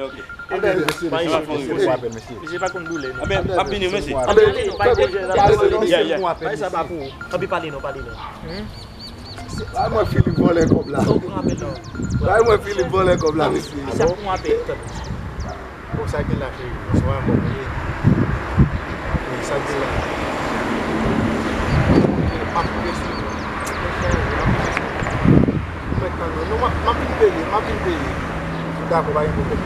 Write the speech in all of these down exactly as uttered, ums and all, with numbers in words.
men, ok. Anben, mesye, mesye, mesye, mesye, mesye, pa konn doulè, non. Anben, m ap vini, mesye. Anben, ale non, bay pwojè la. Ya, ya. Bay sa pa pou ou. Anben, pale non, pale non. Bay mwen Philippe vòlè kòb la. Ou pran apèl la. Bay mwen Philippe vòlè kòb la, mesye. Misye ap pran apèl, tande. Bon, sa gen la, cheri? Bonswa, kòman w ye? Wi, sa gen la? M ap prese. M ap prese. Ou mèt tann mwen. Non, m ap, m ap vin peye, m ap vin peye. Dakò, pa gen pwoblèm.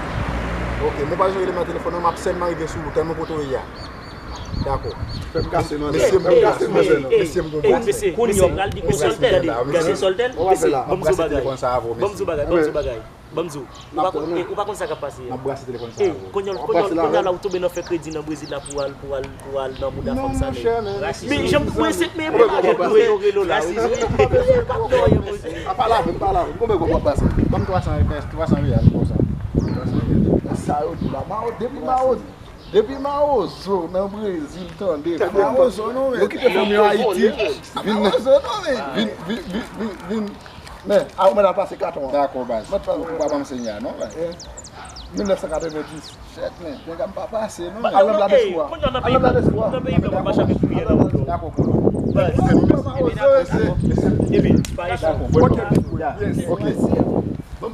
Ok, mwen pa janm rele m nan telefòn, non, m ap sèlman rive sou ou, tèlman kote w ye a. Dakò. Fè m kase manzè. Mesye, m gon kase manzè, non. Mesye, m gon kase. Kounye a, pral di gon sòltèl. Gade sòltèl. Mesye, ban m di w bagay. Ban m di w bagay, ban m di w bagay. Ban m di w, ou pa konn, ou pa konn sa k ap pase a. M ap brase telefòn sa a. Kounye a, kounye a la, ou tonbe nan fè kredi nan Brezil la pou al, pou al, pou al nan mouda fanm sa nèg. Men jan m pran senk mil pou lajan pou reyore lo la, wi. Mesye, pa t nan anyen, mesye. A pa lave, pa lave. Konbyen w ap pase? Ban m twa san, twa san reyal konsa. Twa san reyal. Sa yo di la, Mao, depi Mao, depi Mawozo nan Brezil, tande. Mawozo, non, men. Yo kite fanm yo Ayiti. Vin, vin, vin, vin, vin, vin. Men, a ou mèt al pase katon an. Dakò, baz. Mèt fè ou pa ban m senya, non, baz. Mil nèf san katrevenndis. Shit, men, nèg a m pa pase, non. Al nan Bladespwa. Al nan Bladespwa. Nan peyi m, mwen pa chame pou riyen nan moun. Dakò, kolo. Baz. Epi, pa echanj. Ok, ok. Ban m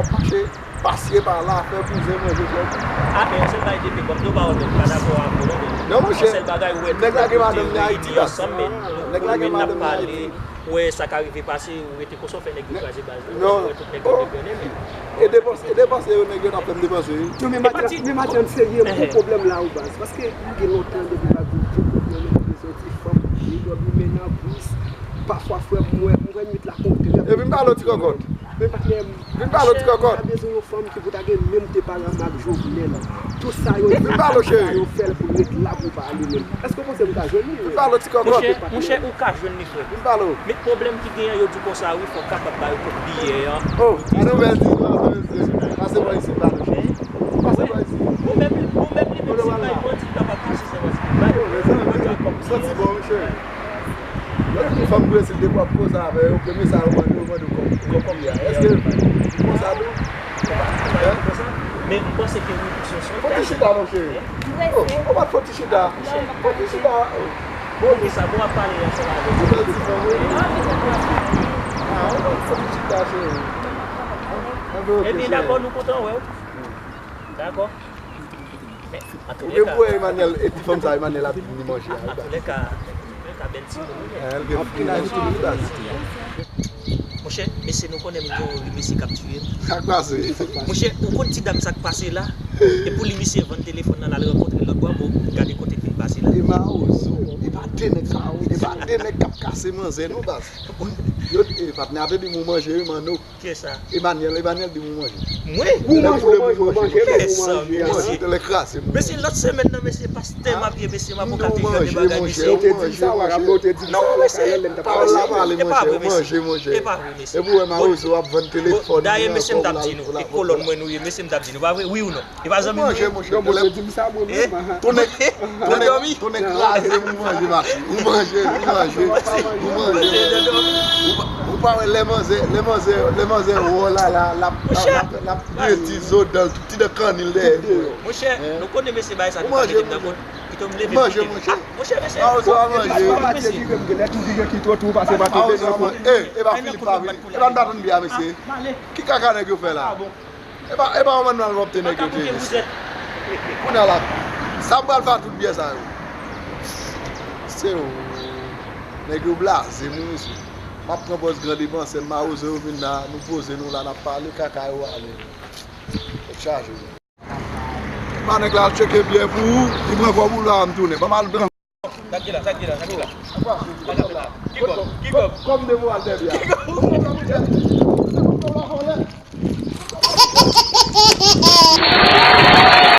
w ap mache, pase pa la, fè bouzen manje frè m. A, men yon sèl bagay, depi kòm nou pa wè, pa dakò avè w non, men non, monchè, yon sèl bagay, ou wè, nèg la gen madanm li Ayiti la. Nèg la gen madanm li Ayiti. Ou wè sa ka rive pase, ou rete konsa, w fè nèg yo kraze baz la. Non. Ou wè tout nèg yo deprene, men e depanse, e depanse yo, nèg yo t ap fè m depanse, wi. Non, men Mathieu, men Mathieu, serye, m gon pwoblèm la, wi, baz. Paske m gen lontan depi m ap di m gon pwoblèm, m bezwen ti fanm, li dòmi men nan bous. Pafwa, frè m, m wè, m wè nwit la kontre. Epi m pale w ti kòkòt. Men patnè m, vin pale w ti kòkòt. M ta bezwen yon fanm ki pou ta gen menm teparan m ak Jovenel. Tout sa yo di, sa yo fè l pou l ret la pou pa ale menm. Èske w panse m ka jwenn li? Vin pale w ti kòkòt. Monchè, monchè, ou ka jwenn li, frè. Vin pale w. Men pwoblèm ki genyen, yo di konsa, wi, fò w kapab ba yo kòb biyè an. Oh, gade yon bèl ti blan, mesye. Pase bò isit, pale. Pase bò isit. Ou menm, ou menm li menm si bay bandi kapab pase se bandi. Bay yo, mezanmi, kòb biyè. Santi bon, monchè. Lòt fanm Brezil, depi w ap koze avè yo, premye sa yo mande, yo mande w kòb, kòb biyè a. Èske ou konsa tou? Hein? Men m panse ke wi, se yon sòlda. Fò ti chita non, cheri. Oh, ou pa t fò ti chita. Fò ti chita. Oh. Bon, ki sa, bon, ap pale ansanm avè m. Ou bèl ti fanm, wi. Ah, ou pa t fò ti chita, cheri. Ebyen, dakò, nou kontan wè w. Dakò. Men, antouleka, Emmanuel, e ti fanm sa, Emmanuel ap vin li manje a, wi, baz. Antouleka, antouleka, bèl timoun, wi. Eh, l gen, l gen timoun, wi, baz. Monchè, mesye, nou konnen m gen yon ri mesye k ap tiye m. Sa k pase? Monchè, ou konn ti dam sa k pase la? E pou li, misye vann telefòn nan, l al rankontre lòt bò, bon, gade kote l vin pase la. E mawozo, e pa de nèg k ap, e pa de nèg k ap kase manzè, non, baz. Yo, e, patnè a te di m ou manje, wi, manno. Kiyès sa? Emmanuel, Emmanuel di m ou manje. Mwen? Ou manje, ou manje, ou manje, ou manje. Kiyès sa, mesye? Tèlè kraze, mwen. Mesye, lòt semèn nan, mesye, pastè m ap ye, mesye, m ap okate gade bagay, mesye. Ou te di m sa, w ap te di m sa, non, mesye, e pa vre, mesye. E pa vre, mesye. Epi w wè mawozo ap vann telefòn. Dayè, mesye, m t ap di nou, e kolòn mwen nou ye, mesye, m t ap di nou, pa vre? Wi ou non? E pa zanmi nou ye? Manje, monchè. Yon bouch di m sa, mwen menm. Ton nèg, ton nèg, ton nèg kraze m, ou manje, mache. Ou manje, ou manje, ou manje. Ou pa, ou pa wè lè manzè, lè manzè, lè manzè wè w la, la, l ap, l ap, l ap, l ap byen ti zo dan l, tout ti dan kanni l dèyè. Monchè, nou konnen mesye bagay sa, nou pa mete m nan kont. Kite m leve, manje, monchè. Monchè, mesye. Mawozo a manje. Mesye. Lè tou vire ki tro tou pase pa tou. Mawozo a manje. E, e pa Filip pa vini. E pa m pa tann byen, mesye. Ki kaka nèg yo fè la? E pa, e pa yon bann nan w ap te nèg yo te ye. Kounye a la, sa m pral fè a tout biyè sa yo? Se w. Nèg yo blaze m, wi, mesye. M ap pran pòz gran depansè, mawozo yo vin la, nou poze nou la, n ap pale, kaka yo ale. Tèt chaje. Ba nèg la al tcheke biyè pou ou, li pran kòb ou la, m tounen. Ban m al pran. Sa k gen la, sa k gen la, sa k gen la? Ki kòb? Ki kòb? Kòb de moral dèbyen. Ki kòb?